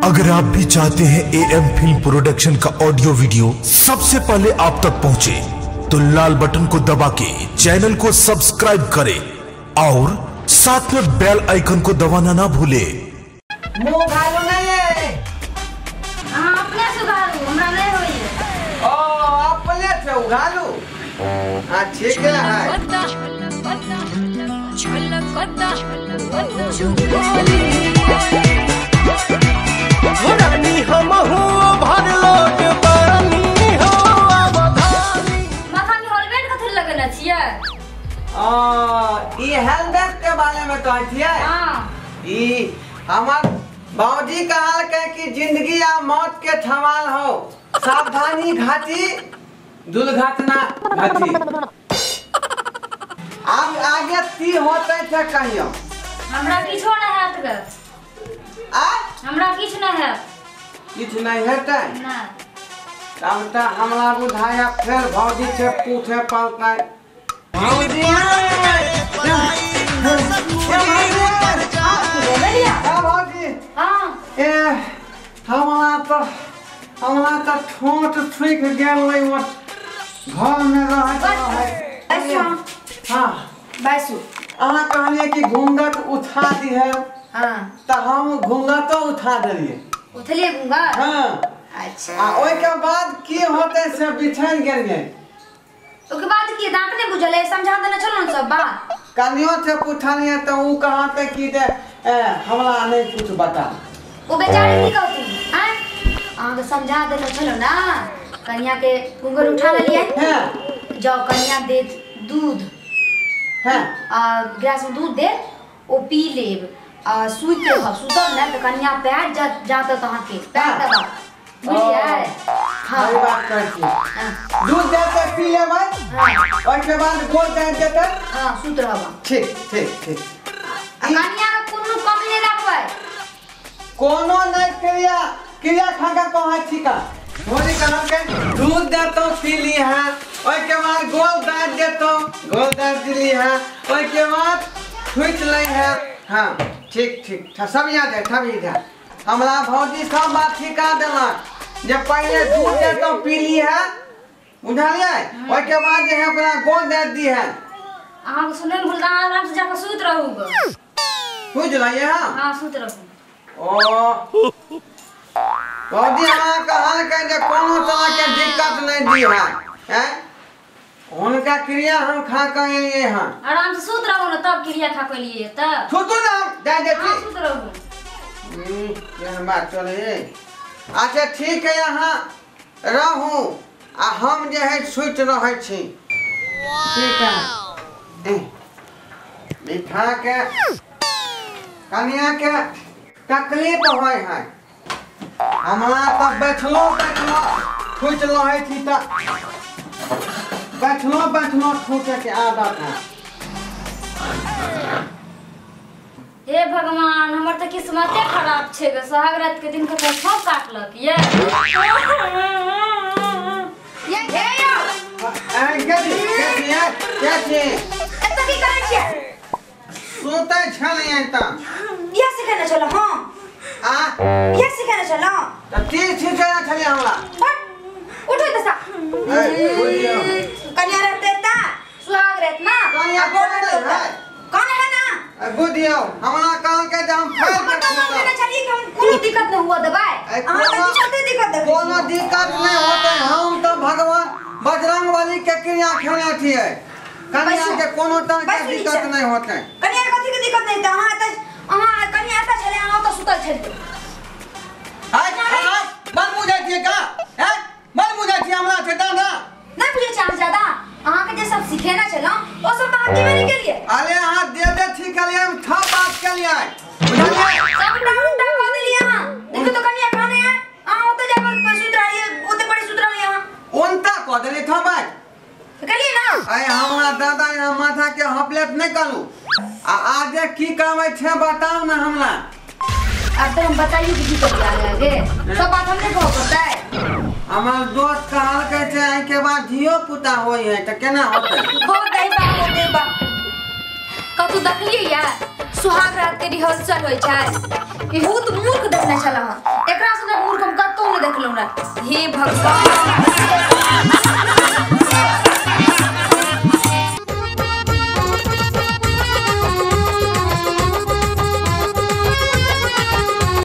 अगर आप भी चाहते हैं एएम फिल्म प्रोडक्शन का ऑडियो वीडियो सबसे पहले आप तक पहुंचे, तो लाल बटन को दबा के चैनल को सब्सक्राइब करें और साथ में बेल आइकन को दबाना ना भूले। अपने सुधारू, हमरा नहीं होइए। ओ अपने से उघालू। हां ठीक है। माथा में हेलमेट कथी लगेने छियै? ई हेलमेट के बारे में कहै छियै? हां। ई हमर बाबूजी कहलकै कि जिंदगी आ मौत के सवाल हो, सावधानी घाटी दुर्घटना घटी। आब आगे की होतै से कहियो। हमरा किछो नहि हैत ग। आ हमरा किछु नहि हैत। किछु नहि हेतै? ना। तब तऽ हमरा बुझाया फेर भौजी से पूछे पड़तै। भौजी भौजी हाँ। ए हमरा तऽ ठोंठ सूखि गेल घर में रहैत रहै। हाँ बैसू। अहाँ कहलियै कि घूंघट उठा दिहे। हाँ। तऽ हम घूंघटो उठा देलियै। उठलियै घूंघट? हाँ। अच्छा। आ ओहिके बाद की होतै से बिछानि गेलियै। ओके बाद की दाँत नहि बुझल है, समझा देने छलहुँ ने सब बात। कनियो से पूछलियै तऽ ओ कहतै कि जे हमरा नहि कुछ बता। ओ बेचारी की कहथिन? आँय अहाँके समझा देने छलहुँ ना, कनिया के घूंघट उठा लेलियै। हाँ। जाओ कनिया देत दूध। हाँ। आ गिलास में दूध देत, ओ पी लेब आ सुति रहब। सुतब ने तऽ कनिया पैर जातत अहाँके, पैर दबा, बुझलियै? हाँ। सही बात कहै छी। हाँ। दूध देतै पी लेबै, हाँ। ओहिके बाद गोल दे देतै। हाँ सुति रहब। ठीक ठीक ठीक। आ कनिया के कोनो कमी नहि राखबै। कोनो नहि क्रिया क्रिया खा के कहै छी का। भौजी कहलकै दूध देतौ पी लीहे, ओहिके बाद गोल दे देतौ, गोल दे दिली है, ओहिके बाद सुति लै है। हाँ ठीक ठीक, सब याद है, सब याद है। हमरा भौजी सब बात सिखा देलक जे पहिले दूध देतौ पी लीहे, बुझलियै? ओहिके बाद जे है ओकरा गोल दे दी है। अहाँके सुनै में भूल, आराम से जाके सुति रहू ग। सुति रहियै हम? हाँ सुति रहू। ओ भौजी अहाँ कहलकै जे कोनो तरहके दिक्कत नहि दी है, हैं? हुनका क्रिया हम खा के एलियै हँ। आराम से सुति रहू ने तब क्रिया खा के एलियै तब। सुतू ने हम जा जाइ छी। हाँ सुति रहू। केहन बात चलै। अच्छा ठीक है, अहाँ रहू आ हम जे है सुति रहै छी। ठीक है। बिठा के कनिया के तकलीफ होइ है। हमरा तऽ बैठलो बैठलो ठुसि रहै छी, तऽ बैठलो बैठलो ठूसै के आदत है। हे भगवान, हमर तऽ किस्मते खराब छै ग। सोहाग रात के दिन कतौ सब काटलक ये। ये हे यौ। के छी के छी एतऽ की करै छियै? सुतै छलियै तऽ। इएह सिखेने छलहुँ हम? आ इएह सिखेने छलहुँ? तऽ की सिखेने छलियै हमरा? उठो तऽ सा। कनिया रहते ता सुहाग रहत ना। कनिया कौन है? कौन है ना? बुझियौ हमरा कहलकै जे हम फेर हम तऽ कहने छलियै कि हम कोनो दिक्कत नहि हुआ देबै। अहाँ तऽ किछु दिक्कत देखै। कोनो दिक्कत नहि होतै। हम तऽ भगवान बजरंगबली के क्रिया खेने छियै। कनिया के कोनो तरह के दिक्कत नहि होतै। कनिया के कथी के दिक्कत नहि हेतै? अहाँ तऽ अहाँ कनिया एतऽ छलै, अहाँ ओतऽ सुतल छलियै। हाय हाय बड़ बुझै छियै का? हैं बड़ बुझै छियै हमरा से दादा? नहि बुझै छियै अहाँ ज्यादा। अहाँके जे सब सिखेने छलहुँ ओ सब तऽ अहाँ केबे नहि केलियै। अरे अहाँ दे दे ठीक केलियै, हम ठप बात केलियै, बुझलियै? सबटा उल्टा कऽ देलियै अहाँ। देखियौ तऽ कनिया खाने है, अहाँ ओतऽ जाकऽ सुति रहलियै, ओतऽ पड़े सुति रहलियै अहाँ। उल्टा कऽ देलियै ठप बात केलियै ना? अरे हमरा दादा यहाँ माथा के हपलेट नहि करू। आ आगे की कहबै छै बताउ ने हमरा। अब तऽ हम बताइयो कि की करियै आगे आगे सब बात हमरे कहऽ पड़तै। हमर दोस्त कहलकै छै एहिके बाद धियो पुता होइ है तऽ केना होतै? होतै बा, होतै बा। कतौ देखलियै या सुहाग रात के रिहर्सल होइ छै? बहुत मूर्ख देखने छल अहाँ। एकरा ने देखलहुँ रे। हे भगवान।